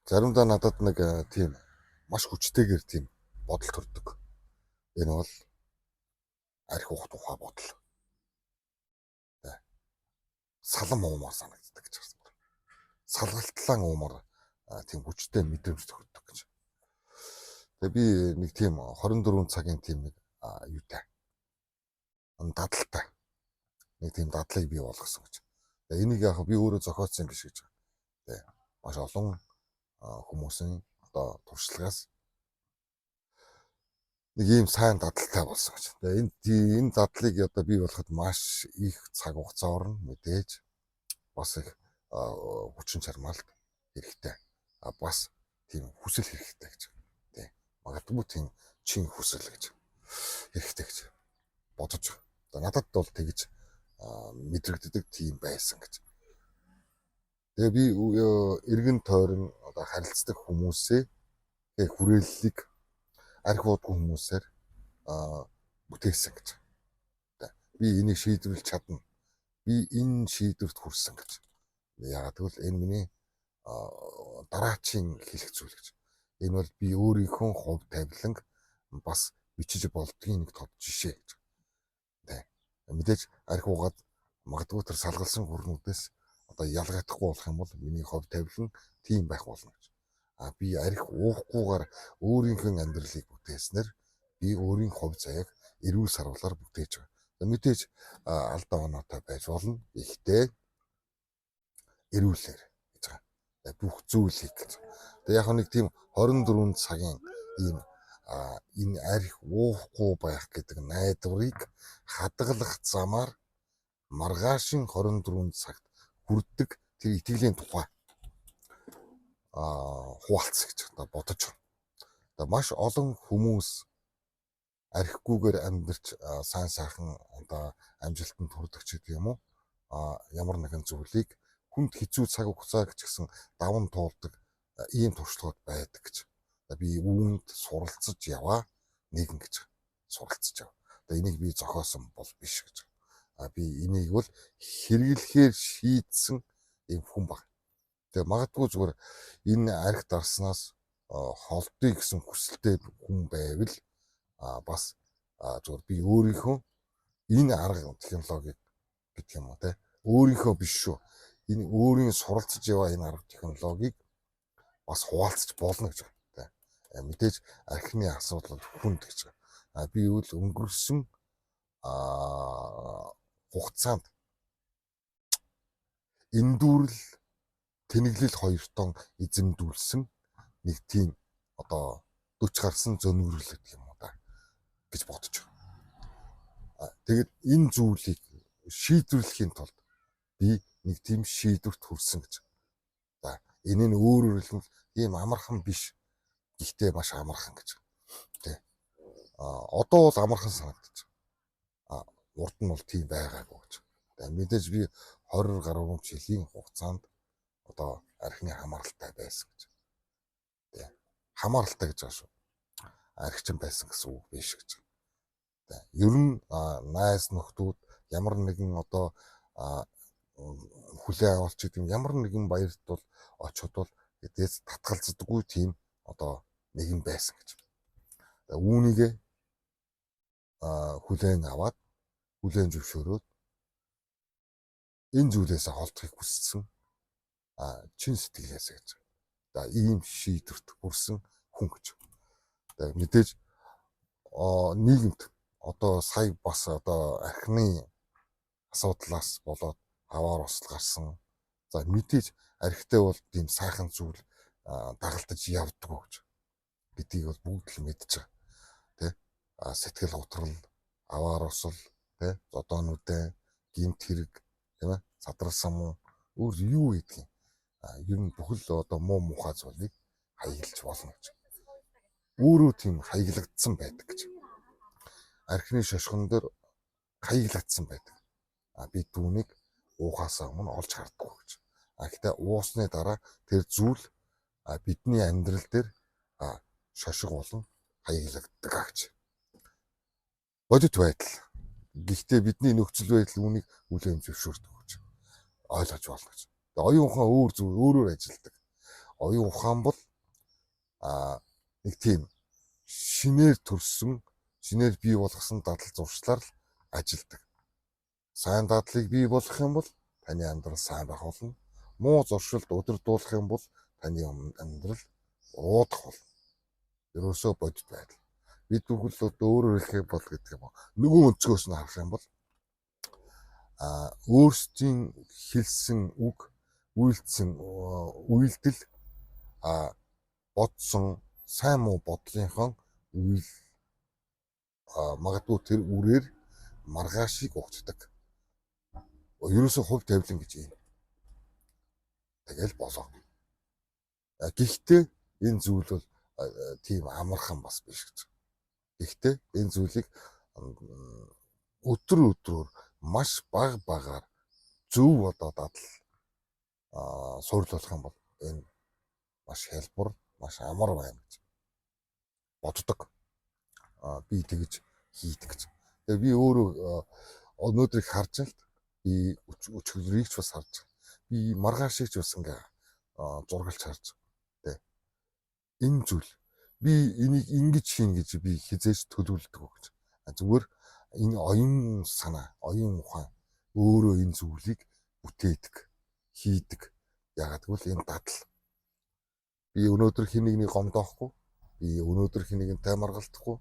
Заримдаа надад нэг тийм маш хүчтэйгээр тийм бодол төрдөг. Энэ бол архи уух тухай бодол. Салан уумаар санагддаг гэж байна. Салгалтлан уумаар тийм хүчтэй мэдрэмж төрдөг гэж. Тэгээ би нэг тийм 24 цагийн тийм нэг юутай дадалтай. Нэг тийм дадлыг бий болгосон гэж. Тэгээ энийг яг би өөрөө зохиоцсон юм биш гэж. Тэгээ маш олон хүмүүсийн одоо туршлагаас нэг ийм сайн дадалтай болсон гэж. Тэгээ энэ дадлыг одоо бий болгоход маш их цаг хугацаа орно, мэдээж бас их хүчин чармаалт хэрэгтэй. А бас тийм хүсэл хэрэгтэй гэж. Тий. Магадгүй тийм чин хүсэл гэж хэрэгтэй гэж бодож байгаа. За надад бол тэгж мэдрэгддэг тийм байсан гэж. Тэгээ би эргэн тойрон одоо харилцдаг хүмүүсээ тэгээ хүрээллийг архи уудгүй хүмүүсээр бүтээсэн гэж. Би энийг шийдвэрлэж чадна. Би энэ шийдвэрт хүрсэн гэж. Яагаад гэвэл энэ миний дараачийн хэлэх зүйл гэж. Энэ бол би өөрийнхөө хувь тавиланг бас бичиж болдгийн нэг тод жишээ гэж. Тэ. Мэдээж архи уугаад магадгүй тэр салгалсан хүрнүүдээс одоо ялгаадахгүй болох юм бол миний хувь тавилан тийм байх болно гэж. А би архи уухгүйгээр өөрийнхөө амьдралыг бүтээснээр би өөрийн хувь заяаг эрүүл саруулаар бүтээж байгаа. Мэдээж алдаа оноотой байж болно. Гэхдээ эрүүлэр гэж байгаа. Бүх зүйлийг гэж. Тэгээ яг нэг тийм 24 цагийн ийм энэ архи уухгүй байх гэдэг найдварыг хадгалах замаар маргаашин 24 цагт хүрдэг тэр итгэлийн тухай хуваалцах гэж одоо бодож байна. Одоо маш олон хүмүүс архигүйгээр амьдарч сайн сайхан одоо амжилтанд хүрдэг ч гэдэг юм уу. Ямар нэгэн зүйлийг хүнд хэцүү цаг хугацааг ч гэсэн даван туулдаг ийм туршлагууд байдаг гэж. Би үүнд суралцаж яваа нэгэн гэж суралцж яваа. Одоо энийг би зохиосон бол биш гэж. А би энийг бол хэрэглэхээр шийдсэн ийм хүн баг. Тэгээ магадгүй зүгээр энэ архи дарснаас холдъё гэсэн хүсэлтэй хүн байвал бас зүгээр би өөрийнхөө энэ арга технологиг гэдэг юм уу те, өөрийнхөө биш шүү. Энэ өөрийн суралцж яваа энэ арга технологиг бас хуваалцаж болно гэж байна. Мэдээж архины асуудал хүнд гэж. А би үл өнгөрсөн хугацаанд эндүүрэл тэнэглэл хоёртон эзэмдүүлсэн нэг тийм одоо 40 гарсан зөнөөрөл гэдэг юм уу да гэж бодож байгаа. Тэгээд энэ зүйлийг шийдвэрлэхийн тулд би нэг тийм шийдвэрт хүрсэн гэж. За энэ нь өөрөөр хэлбэл ийм амархан биш. Гэхдээ маш амархан гэж. Тэ. Одоо бол амархан санагдаж. Урд нь бол тийм байгаагүй гэж. Мэдээж би 20 гаруй жилийн хугацаанд одоо архины хамааралтай байсан гэж. Тэ. Хамааралтай гэж байгаа шүү. Архичин байсан гэсэн үг биш гэж. Тэ. Ер нь найз нөхдүүд ямар нэгэн одоо хүлээн авалт гэдэг юм ямар нэгэн баярт бол очиход бол гэдээс татгалздаггүй тийм одоо нэгэн байсан гэж. Үүнийгээ хүлээн аваад хүлээн зөвшөөрөөд энэ зүйлээс холдохыг хүссэн чин сэтгэлээсээ гэж. За ийм шийдвэрт хүрсэн хүн гэж. Тэгээ мэдээж нийгэмд одоо сая бас одоо архины асуудлаас болоод аваар осол гарсан. За мэдээж архитай бол тийм сайхан зүйл дагалдаж явдггүй гэж гэдгийг бол бүгд л мэдж байгаа. Тэ? Сэтгэл готрол, аваар осол, тэ? Зодоонуудын гэмт хэрэг, тийм ээ? Задрал самуу өөр юу гэдгийг ер нь бүхэл одоо муу мухай зүйлийг хаяглаж болно гэж. Өөрөө тийм хаяглагдсан байдаг гэж. Архины шошгон дээр хаяглагдсан байдаг. Би түүнийг уухаасаа өмнө олж хардаггүй гэж. Гэхдээ уусны дараа тэр зүйл бидний амьдрал дээр шошго болон хаяглагддаг гэж. Бодит байдал. Гэхдээ бидний нөхцөл байдал үүнийг хүлээн зөвшөөрдөг гэж ойлгож болно гэж. Тэгээ оюун ухаан өөр зүйл өөрөөр ажилладаг. Оюун ухаан бол нэг тийм шинээр төрсөн, шинээр бий болгосон дадал зуршлаар л ажилдаг. Сайн дадлыг бий болгох юм бол таны амьдрал сайн байх болно. Муу зуршилд удирдуулах юм бол таны амьдрал уруудах болно. Ерөөсөө бодит байдал. Бид бүхэл өөрөөр хэлэх юм бол гэдэг юм уу. Нөгөө өнцгөөс нь харах юм бол өөрсдийн хэлсэн үг, үйлдсэн үйлдэл, бодсон сайн муу бодлынхон үйл магадгүй тэр үрээр маргаашийг угтдаг. Ерөөсөө хувь тавилан гэж юм. Тэгэл болоо. Гэхдээ энэ зүйл бол тийм амархан бас биш гэж. Гэхдээ энэ зүйлийг өдөр өдрөөр маш бага багаар зөв одоо дадал суурилуулах юм бол энэ маш хялбар, маш амар байна гэж боддог. Би тэгж хийдэг гэж. Тэгээ би өөрөө өнөөдрийг харж байна л, би өчигдрийг ч бас харж байна. Би маргаашийг ч бас ингээ зургалж харж байна. Тэ. Энэ зүйл би энийг ингэж хийн гэж би хэзээ ч төлөвлөдөг гэж. Зүгээр энэ оюун санаа, оюун ухаан өөрөө энэ зүйлийг бүтээдэг, хийдэг. Яагаад гэвэл энэ дадал. Би өнөөдөр хэн нэгнийг гомдоохгүй, би өнөөдөр хэн нэгэнтэй маргалдахгүй,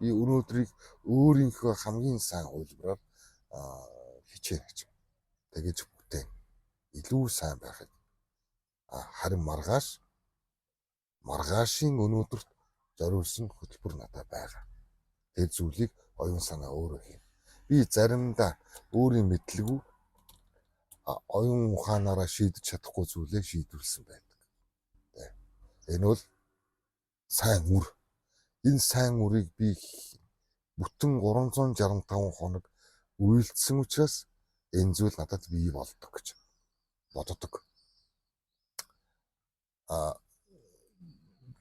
би өнөөдрийг өөрийнхөө хамгийн сайн хувилбараар хичээнэ гэж. Тэгэж бүтээн. Илүү сайн байхыг. Харин маргаашийн өнөөдөрт зориулсан хөтөлбөр надад байгаа. Тэр зүйлийг оюун санаа өөрөө хийнэ. Би заримдаа өөрийн мэдлгүй оюун ухаанаараа шийдэж чадахгүй зүйлээ шийдвэрлэсэн байдаг. Энэ бол сайн үр. Энэ сайн үрийг би бүтэн 365 хоног үйлдсэн учраас энэ зүйл надад бий болдог гэж боддог.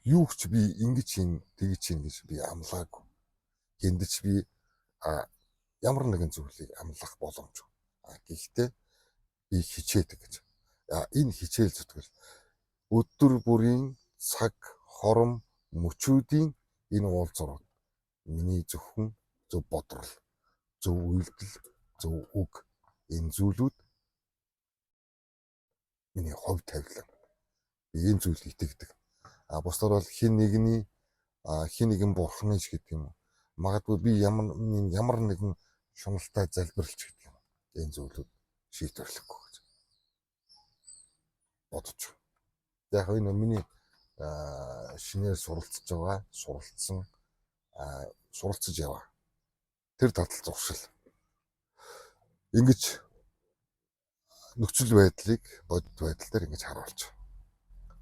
Юу ч би ингэж хийн, тэгж хийн гэж би амлаагүй. Хэнд ч би ямар нэгэн зүйлийг амлах боломжгүй. Гэхдээ би хичээдэг гэж. Энэ хичээл зүтгэл өдөр бүрийн цаг, хором, мөчүүдийн энэ уулзрууд миний зөвхөн зөв бодрол, зөв үйлдэл, зөв үг, энэ зүйлүүд миний хувь тавилан. Би энэ зүйлд итгэдэг. Бусдаар бол хэн нэгний хэн нэгэн бурхны ч гэдэг юм уу. Магадгүй би ямар нэгэн шуналтай залбиралч гэдэг юм. Энэ зүйлүүд шийдвэрлэхгүй гэж бодож байна. Яг энэ миний шинээр суралцж байгаа, суралцсан, суралцж яваа. Тэр дадал зуршил. Ингэж нөхцөл байдлыг бодит байдал дээр ингэж харуулж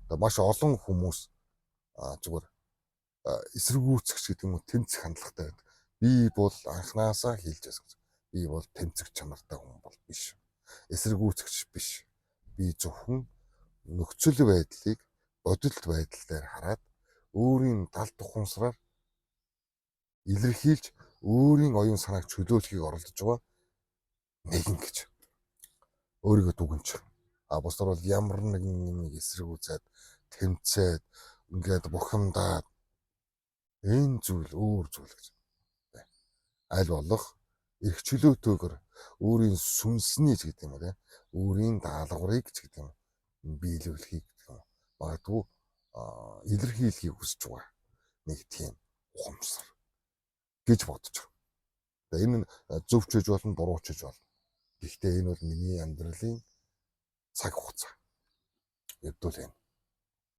байна. Маш олон хүмүүс зүгээр эсэргүүцэгч гэдэг юм уу, тэмцэх хандлагатай байдаг. Би бол анхнаасаа хэлж байсан. Би бол тэмцэх чанартай хүн бол биш. Эсэргүүцэгч биш. Би зөвхөн нөхцөл байдлыг бодит байдал дээр хараад өөрийн далд ухамсараар илэрхийлж өөрийн оюун санааг чөлөөлөхийг оролдож байгаа нэгэн гэж өөрийгөө дүгнэж. Бусдаар бол ямар нэгэн юмыг эсэргүүцээд тэмцээд ингээд бухимдаад энэ зүйл өөр зүйл гэж. Аль болох эрх чөлөөтэйгээр өөрийн сүнсний ч гэдэг юм уу, те, өөрийн даалгаврыг ч гэдэг юм биелүүлэхийг гэдэг юм. Магадгүй илэрхийлэхийг хүсэж байгаа нэг тийм ухамсар гэж бодож байгаа. Энэ нь зөв ч гэж болно, буруу ч гэж болно. Гэхдээ энэ бол миний амьдралын цаг хугацаа. Ердөө л энэ.